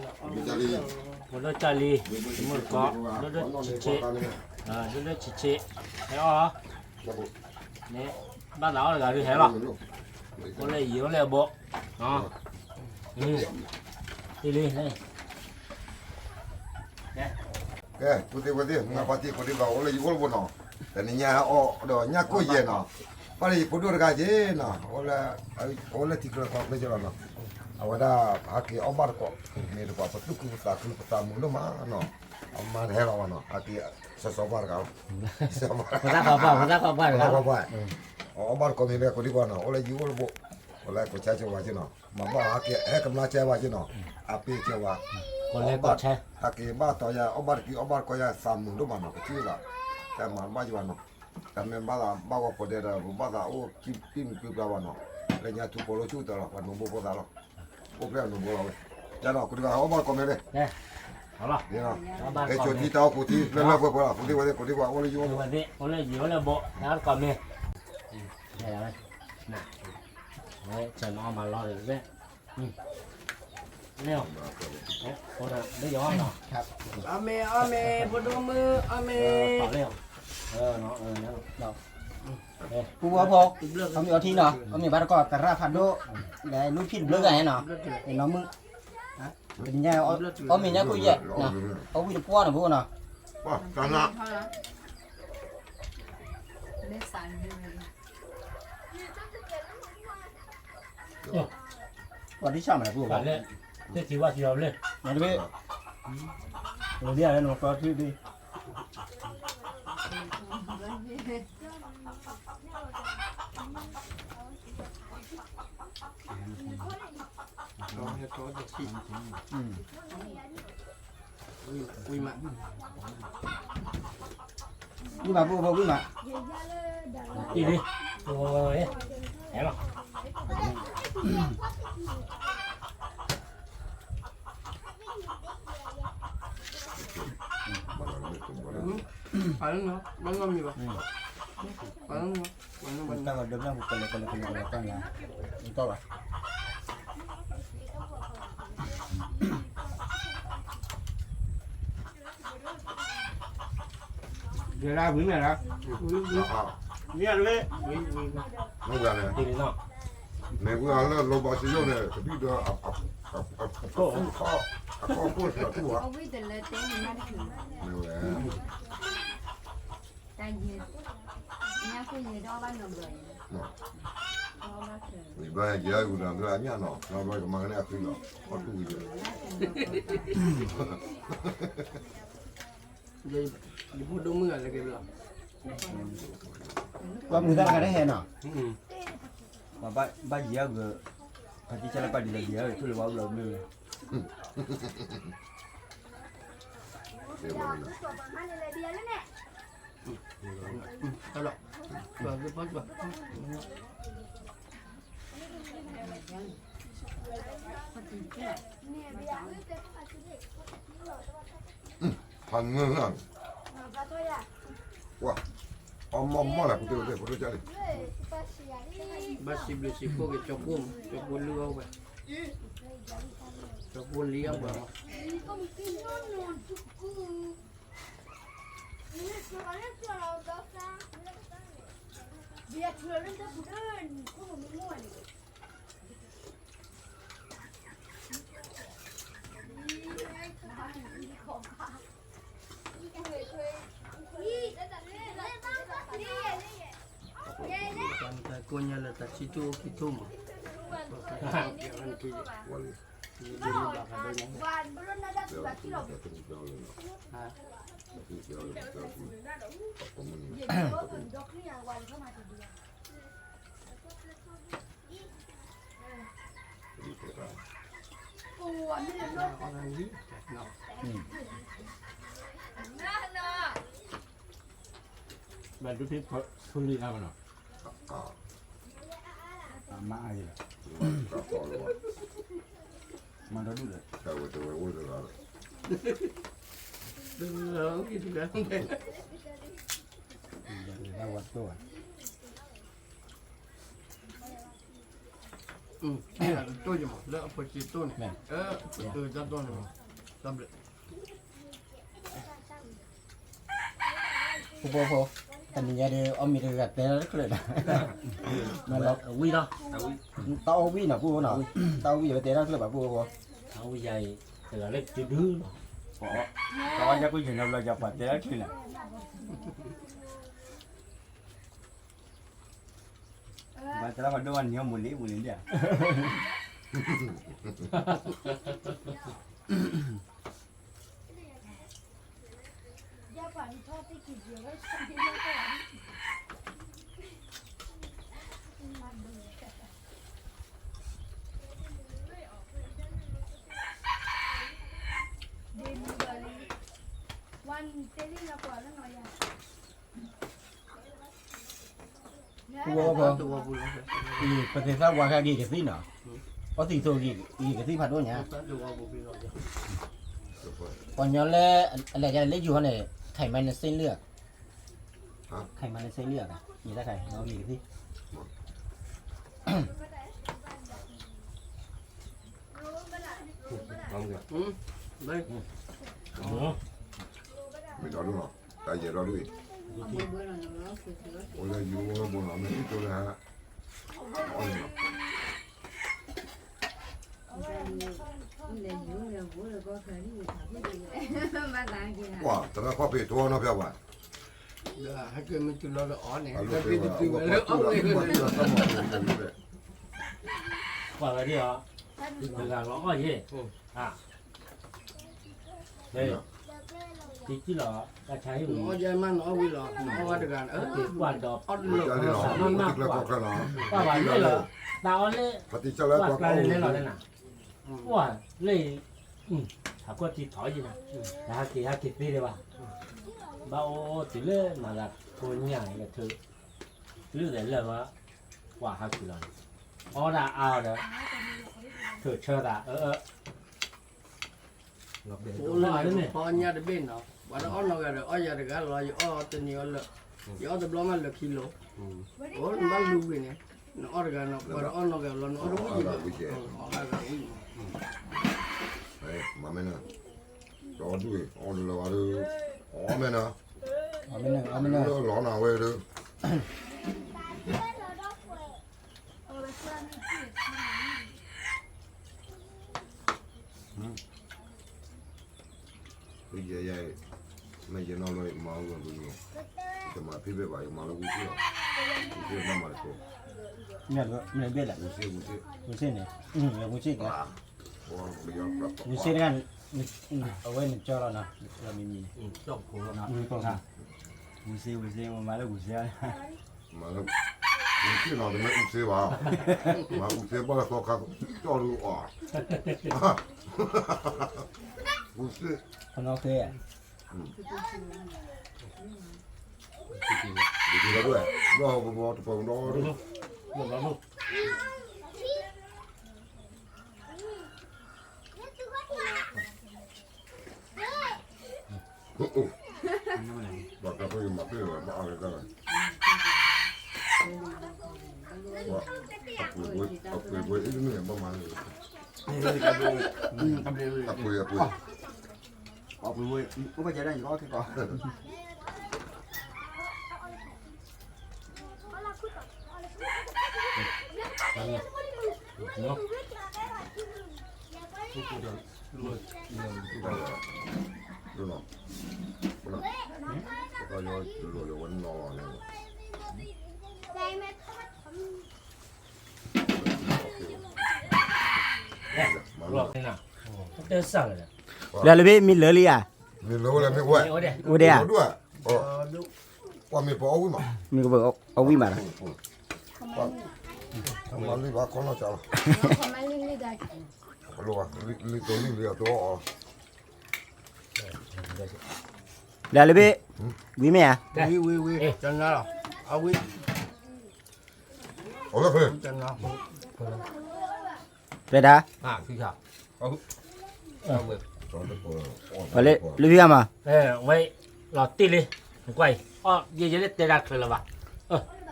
ဖိဒိၣ်ကၢ်လံ, မုၢ်ကီး, ဒိၣ်ဒိၣ်ဆံးဆံး, ဒိၣ်ဒိၣ်ဆံးဆံး, ဟဲအီၣ်, န့ၣ်, ဘၣ်သးအီၣ်တဂၤဒုးဟဲလီၤ, အိၣ်လၢယံၤအိၣ်လၢအဘိ, အံၤလံ, ကဲ, ဖိသ့ၣ်ဝဲသ့ၣ် မုၢ်ဂၤဖါတံၢ်ဖိသ့ၣ်ဘၣ် အိၣ်လၢယအိၣ်တဘိနီၤ, တနံၤညါဟဲအီၣ်ဒီးညၣ်ကိၢ်ယဲၢ်နီၤ, ဘၣ်လၢယဖိဒိၣ်တဂၤက့ၤနီၤ, အိၣ်လၢထံချၢကီၢ်ချၢက့ၤလီၤနီၤ, အဝဲဒၣ်ဟးက့ၤအီၣ်ဘၣ်တကိး, မ့ၢ်တကိး ပသူၣ်ခုသးခုပသးမုာ်ဒိၣ်မးနီၤ, အမါတဟဲလီၤဘၣ်နီၤ, ဟးက့ၤစီၤစီၤပှၢ်တဂၤလီၤ, ပှၢ်, အီၣ်ဘၣ်တကိးမ့ၢ်လၢကိးဒံကီးနီၤ, အိၣ်လၢယအိၣ်တဘိ, အိၣ်လၢကိးဆါကၢဝါက့ၤနီၤ, မၤဘၣ်ဟဲက့ၤဟဲကမျၢၢ်ကၢဝါက့ၤနီၤ, အပ့ၢ်ကၢဝါ, ဟးက့ၤဘၣ်တီၤယၤ အီၣ်ဘၣ်တကံၢ်အီၣ်ဘၣ်တကီၢ်ယၤသးမုာ်ဒိၣ်မးနီၤ, ကထံၣ်သး, တၢ်မၤဘၣ်ယၤဘၣ်နီၤ, တၢ်မ့ၢ်ဘၣ်သးဘၣ်ဂီၤပှၤဒဲးဒီး ပဘၣ်သးအိၣ်ကံၢ်ပံၣ်မုၢ်ပျုၢ်ပျါဘၣ်နီၤ, လၢညါထူဖိလိာ်ဆူၣ်တၢ်လီၤ ပှၤနိဘိဖိသးလီၤ, အိၣ်ဖျဲၣ်အနိၣ်ဘိလီၤဝဲ, ယၤဒီး ကူးတံၢ်ဘၣ် ဟဲအိၣ်ဘၣ်ကီၢ်မ့ၢ်န့ၣ်, ဟဲဆိထံတၢ်အိၣ်ကူးထံ လၢလၢပှဲၤပှဲၤလီၤ ကူးတံၢ်ဝဲသ့ၣ် ကူးတံၢ်ဝဲအိၣ်လၢယိၣ်, အိၣ်လၢယိၣ်အိၣ်လၢဘိ ဟဲအိၣ်ကီၢ်မ့ၢ်, ဝဲ, ဝဲ, ဆၢနအီၣ်မၤလီၤဒီးဝဲ, န့ၣ်, လၢယိၣ်နီၤ, အီၣ်မ့ၢ်အီၣ်မ့ၢ် ဖိဒိၣ်မုၣ် အီၣ်မ့ၢ် ပူဖိ, အီၣ်မ့ၢ်အီထံနီၤ, အီၣ်မ့ၢ်ဘၣ်တကီၢ်သရၣ်ဖးဒိၣ်, လဲၤလူၤဖံးတဘျုးဂၤန့ၣ်နီၤ, နီၢ်မုၣ်, အီၣ်မ့ၢ်ညါကိၣ်ယဲၢ်, အီၣ်ဝံၣ်တပှီၢ်နီၤ ဖိနီၤ, ပှၤဒ်ဆၣ်မးလၢပူၤ, သ့ၣ်ထံဝါထံအီၤဘျဲၣ်, နတဘ့ၣ်, လၢနကီၢ်ထံဘ့ၣ် ဝံၣ်မး, ဝံၣ်မး, ဝံၣ်မး, ဟဲလီၤ, ပှၤလၢနီၤ ဘၣ်နီတမံၤဘၣ်, ပှၤလၢနီၤ တၢ်ဂီၤဒိဘျၢၣ်ပူၤ ကလဲၤကလဲၤကလဲၤကလဲၤကလဲၤ, တၢ်ဘၣ် ယဲဒၣ်ဝံၤမဲာ်လီၤ, မ့ၢ်အဝဲလဲၣ်, မ့ၢ်ဝဲလၢလီၤဘီစယိၣ်န့ၣ် ကဒုၣ်ဒီး အခီၣ်ခိၣ်စၢၤတူၢ်ဘၣ်, မ့ၢ်ဝဲ တၢ်ယဲ, ညၣ်ခိၣ်ယဲဒီးဘၣ်နီၤဘျီ, ယဘၣ်ယဲဂုာ်ဒီးဘျီအညၣ်နီၤ ဘျီဘျီကမၤကန့ၢ်အဃံလီၤ ခီၣ်ထူၣ်ဝံၤဒီး, ယဖိဒိၣ်မုၣ်ဂၤလၢက့ၤဘျီ, ပှၤမုၢ်တၢ်တခါတဟဲနီၤ, ပှၤဘၣ်ယဲဂုာ်, ပှၤကံကလၢပှၤဒ်လဲၣ်ယဲဂုာ် ထူၣ်လၢပှၤအိၣ်လီၤမ့ၢ်ဝဲ ဖးငၢၢ်, ပှၤ, အီၣ်မီၢ်မီၢ်လၢ ပကတဲဝဲသ့ၣ်ဖိဒိၣ်ကၢ်လံ, ဘၣ်စံးဘျုးစံးဖှိၣ်က့ၤ ကၠီပိၢ်, ကၠီပိၢ်လုၢ်အီၣ်ဝဲ, ကၠီပိၢ်လံအီၣ်ပှၤမး ကိးညါလၢတၢ်ဆံထူၣ်အိၣ်ခံထူၣ်မး, ဘၣ်ဒုးဖံးဖုလံအါမးနီၤ, အမါအါယဲလီၤ, မၤဒီဒူၣ်ဒီး, တၢ်ဝဲတဝဲအိၣ်တဂၤလီၤ, တဂၤအိၣ်က့ၤတဂၤ, တဂၤဝဲတတိၢ်ဘၣ် တိၢ်ယမး လၢအဖိစ့တိၢ်န့ၣ်, တၢ်တိၢ်န့ၣ်မး, တၢ်ဘျုး, ဖိဖိဖိ, တနံၤညါဒီး အီၣ်မ့ၤတဂၤတဲတၢ်တချုးဒီး, ဝံၤလီၤ, တၢ်အီၣ်ဝံၣ်နီၤ ပူဖိနီၤ, တၢ်အီၣ်ဝံၣ်ယတဲတၢ်တချုးဘၣ် ပူဖိဖိ, အီၣ်ဝံၣ်ယၤအံၤ တဂၤလၢတုၤဒုလီၤ, တၢ်အီၣ်ယၤကွံာ်ယနီၤဘျီ ယပှၤတဲတၢ်တချုးလီၤ ဘၣ်တၢ်လၢပှၤဒိၣ်ဘၣ်နံၤအီၣ်မူးလံမူးလံဒၣ်ဧါ, ပကသ့ၣ်သၣ်ဝါခဲက့ၤကသံၣ်နီၤ, အီသံးသိးဂ့ၤကသံၣ်ဖးဒိၣ်ညါ, ပှၤညီလၢ အလဲၤယါလၢယူၤဟီန့ၣ်, ไขมันในเส้นเลือด, ไขมันในเส้นเลือด, ဂ့ၤကသံၣ်, မ့ၢ်ဒီဒူၣ်လီၤ, တၢ်ယဲၢ်ဒီဒူၣ်အံၤ, အိၣ်လၢယူၤဝဲဘိနီၤ, မ့ၢ်အံၤတိလၢဟါ, အီၣ်န့ၣ်လီၤ, ကွၢ် သရၣ်ခီၣ်ဖံးထိနီၢ်ဖျါဝဲ, ဟဲက့ၤမ့ၢ်တုၤလီၤဒီးအီၣ်န့ၣ်, ကွၢ်ဝဲဒၣ်အီၤ, တဂၤလီၤအီၣ်ယဲၢ်, တံၤကံၢ်လီၤ, တၢ်ဆါဟ့ၣ်ဝံၤ, နအီၣ်ယဲၢ်မး နအီၣ်ဝံၤလီၤ, နအီၣ်ဝဲတဂၤ, ကွၢ်ဒီးအီၣ်တလၢာ်, ကွၢ်ဝဲလၢ, တၢ်အီၣ်လၢ, ကွၢ်ကျါလဲၤလဲၤလီၤန့ၣ်နၤ, ကွၢ်လၢ, ဟးကွၢ်တံၤထီၣ်ယဲၢ်နၤ, ဟးက့ၤဟးက့ၤသ့ဒံးဘၣ်, ဘၣ်အိၣ်တုၤလၢမၤသးကိညၣ်လၢထုး, တုၤလၢလဲၤလၢဘၣ်, ကွၢ်ဟးက့ၤလီၤန့ၣ်, အီၣ်ဒၣ်အါအီၤဒီး, ထုးဆၢသးအၢ, အိၣ်လၢအီၣ်ညၣ်တဘ့ၣ်နီၤ, ပှၤတအီၣ်နီတဂၤဒီး အီၣ်ယၤတဂၤလီၤ, ယအီၣ်တနံၤအီၣ်လၢ, ယအီၣ်တဘျီမးလၢခံလိၤ, အိၣ်နဘၣ်လူၤကွံာ်န့ၣ်, နအီၣ်တဂၤနီၤ, ပှၤတအီၣ်နီတဂၤလီၤ နအီၣ်တဝံၣ်ယၤ, အီၣ်ဂၤဝံၣ်, မၤမ့ၢ်န့ၣ်, ဒီဒူၣ်အံၤ အီၣ်တလၢာ်ဝဲဒီး, အီၣ်မ့ၢ်န့ၣ်, အီၣ်မ့ၢ်န့ၣ်, လီၤနၤဝဲဒီး ယဲယဲ, မ့ၢ်ယဲနီၢ်လီၤ ယမၤအီၣ်ဂီၤဒ်န့ၣ်, ယမၤဖံးဘ့ၣ်ဘၣ် ယမၤလၢဝူစ့ၢ်, ဝူစ့ၢ်ဘၣ်မၤတကိး, မ့ၢ်ဘ့ၣ်လဲၣ်, ဝူစ့ၢ်, ဝူစ့ၢ်န့ၣ်, ဝူစ့ၢ်, ဝူစ့ၢ်တဂၤ, အဝဲန့ၣ်ကၠီလီၤနီၤ, မံၤမံၤန့ၣ်, ဝူစ့ၢ် ဝူစ့ၢ် မၤလၢဝူစ့ၢ်, မၤလၢ, ဝူစ့ၢ်နီၤ တမ့ၢ်အူစ့ၢ်ဘၣ်, မၤအူစ့ၢ်ဘၣ်လၢသီခါ, ကၠီဒုးအီၤ, ဝူစ့ၢ်, ခီနီၣ်ဃ့, ဒ်ဘီတပၤဒီး, ဘၣ်ကဖၢယမၤဖဲဘၣ်အါလဲၣ်တၢ်, အပှ့ၤဘှဲအံၤတမ့ၢ်ဘၣ်မၤန့ၣ်, အပှ့ၤအပှ့ၤ, အပှ့ၤဘှဲ, အိၣ်ဘၣ်ကဲဒၣ်ယကီခဲကီး လၢလၢဘ့ၣ်မံလၢလံဧါ, မံလၢဝဲလၢမ့ၢ်ဝဲ, အိၣ်ဒံးဧါ, ပှၤမ့ၢ်ပှၤအီၣ်ဝံၣ်မး, မ့ၢ်ကပၢၢ်အီၣ်ဝံၣ်မးလီၤ, မၤလံဘၣ်ခီနီၢ်ကၢ်လီၤ, လံတိလံလံအတိအီၣ် လၢလၢဘ့ၣ်, ဝံၤမ့ၢ်ဧါ, ဝံၤဝံၤဝံၤ, အဝံၤ, တဲဒၣ်, လၢလၢဘ့ၣ်မး, ဝဲ, လီၤတံၢ်လံ, ကွၢ်အံၤ, အီၣ်ယဲယဲလၢတဲဒၣ်ချုးလၢၤဘၣ်,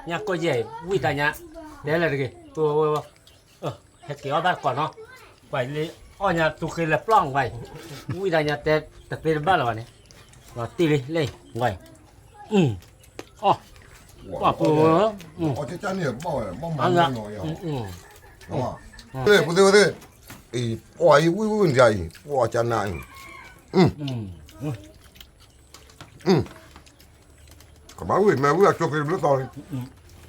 ညါကိၢ်ယဲၢ် ဝံၣ်တၢ်ညါ, တဲလၢတဂ့ၤ, ဟဲက့ၤအီၣ်ဘၣ်တကိးနီၤ, ကွၢ်အံၤလၢ, အီၣ်ညါတူၢ်ဃ့လၢပျီၢ်ကွၢ်အံၤ, ဝံၣ်တၢ်ညါတဲတသ့တဘၣ်လၢၤဘၣ်န့ၣ်, လီၤတံၢ်လံလၢ, ကွၢ်အံၤ, အီၣ်, ကွၢ်ပူၤ, အီၣ်ကၢ်န့ၣ်, ပူၤသ့ၣ်ဝဲသ့ၣ်, အံၤ, ပှၤအံၤဝံၣ်ဝံၣ်န့ၣ်အံၤ, ပှၤကၢ်နၤအံၤ, ကဘၣ်ဝံၣ် မ့ၢ်ဝံၣ်အကၠိက့ၤဘျုးသီလံ,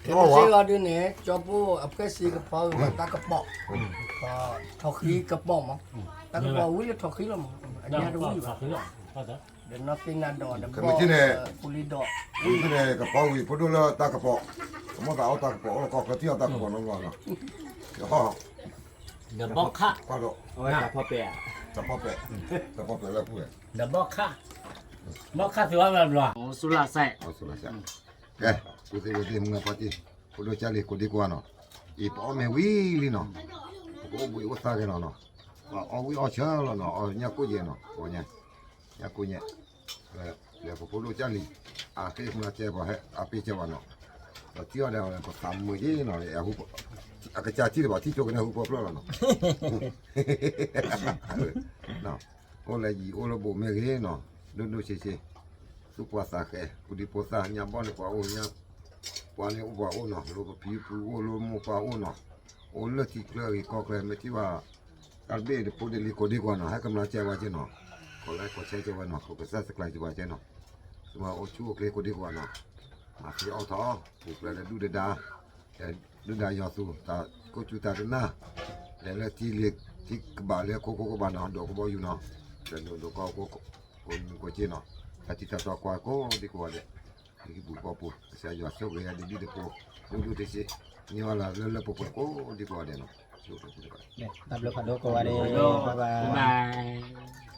ကဲဝဲဒ်န့ၣ် ကၠီပိၢ်အဖှဲၣ်စ့ကဖီဝံၤ တၢ်ကပီၤ, ထီၣ်ဃံကပီၤမး, တၢ်ကပီၤဝံၣ်လၢထီၣ်ဃံလီၤမး, အညါတဝံၣ်ဘၣ်, ဒီးနီၢ်သ့ၣ်နၤဒီး ဒီးဘီၣ်, ပူၤလံဒီး, ဝံၣ်န့ၣ် ကပီၤဝံၣ်ဖိဒိၣ်လၢတၢ်ကပီၤ, ကမီၤသးအီၣ်တၢ်ကပီၤ အီၣ်လီၤကီၢ်ချၢထံၣ်အီၣ်တၢ်ကပီၤနီၤလီၤ, ဒီးဘီၣ်ခၣ်, တၢ်ဖီပဲ, တၢ်ဖီပဲလၢပူၤ, ဒီးဘီၣ်ခၣ်, ဘီၣ်ခၣ်သ့ဝဲဘျီဘျီ, ဆူလၢစဲး, ကဲ, ပူၤသ့ၣ်ဝဲသ့ၣ်မုၢ်ဂၤဖီတံၢ်, ဖိဒိၣ်ကၢ်လံၤကိးဒံကွၢ်နီၤ, အံၤပအီၣ်မ့ၢ်ဝံၤလံနီၤ, ပ အိၣ်ဘှံးအိၣ်သါက့ၤလီၤနီၤ, အီၣ်ဝံၣ်အီၣ်ဆၢလီၤနီၤ, အီၣ်ညၣ်ကိၣ်ယဲနီၤ, ညၣ်ကိၣ်ညဲ, လဲၤပဖိဒိၣ်ကၢ်လံ, အဃ့ကမၤစဲပှၤဟဲ အပ့ၢ်စဲပှၤနီၤ, ဒီးထံၣ်အီၤဒီး ပသးမုာ်က့ၤနီၤ, အကစၢ်ထံၣ်တဘၣ် ထံၣ်ဆိကနဲဟူဖိဖျၢၣ်လီၤနီၤ, အိၣ်လၢယံၤအိၣ်လၢဘူးမ့ၢ်ဂ့ၤနီၤ, ဒိၣ်ဒိၣ်ဆ့ဆ့, သူၣ်ပှၢ်သးဃဲ, ပူၤဒံပူၤသၣ်, ညၣ်ဘီၣ်န့ၣ်ပှၤအိၣ်, ညၣ်ပှၢ်န့ၣ်အိၣ်ပှၤအိၣ်နီၤ, လၢပဖံပူၤအိၣ်လၢမိၢ်ပှၢ်အိၣ်နီၤ, အိၣ်လၢထံကျၢၢ်ဂ့ၤကီၢ်ကျၢၢ် မ့ၢ်ထံၣ်ဘၣ် တၢ်တဘ့ၣ်တဖိဒ်လံကိးဒံကိးနီၤ, ဟဲကမျၢၢ်ကဲဝဲက့ၤနီၤ, ကိးလဲကိးဆဲကဲဝဲနီၤ, ခိးကစၢ်စကျဲက့ၤဝဲနီၤ, သုမၤအိၣ်ဆူၣ်အိၣ်ချ့ကိးဒံကိးနီၤ, မၤသံအီၣ်ထီၣ်, ပူၤဖျဲးလၢဒုၣ်ဒါ, ဒုၣ်ဒါယွၤသူ, တၢ်ကိၢ်စူၢ်တၢ်တနၢ်, လဲၤလၢထံလ့ၤထံကဘၣ်လၢခိခိကဘၣ်နီၤ, ဒိးကဘီယူၤနီၤ, ဒီးဒိးကီၢ်ကိးမုၢ်ကိးက့နီၤ, တၢ်ထံတၢ်တီကွၢ်ကိးဒံကိးဂၤဒဲး, လၢဟံၣ်ပူၤဃီပူၤ, ကစၢ်ယွၤဆိၣ်ဂ့ၤယၤဒ်ဒ်တဖိ, ဒိၣ်ဒိၣ်ဆ့ဆ့, န့ၢ်ဝဲလၢလၢပှဲၤပှဲၤကိးဒံကိးဂၤဒဲးနီၤ, တၢ်ဘျုးဖးဒိၣ်ကိးဂၤဒဲး, bye bye.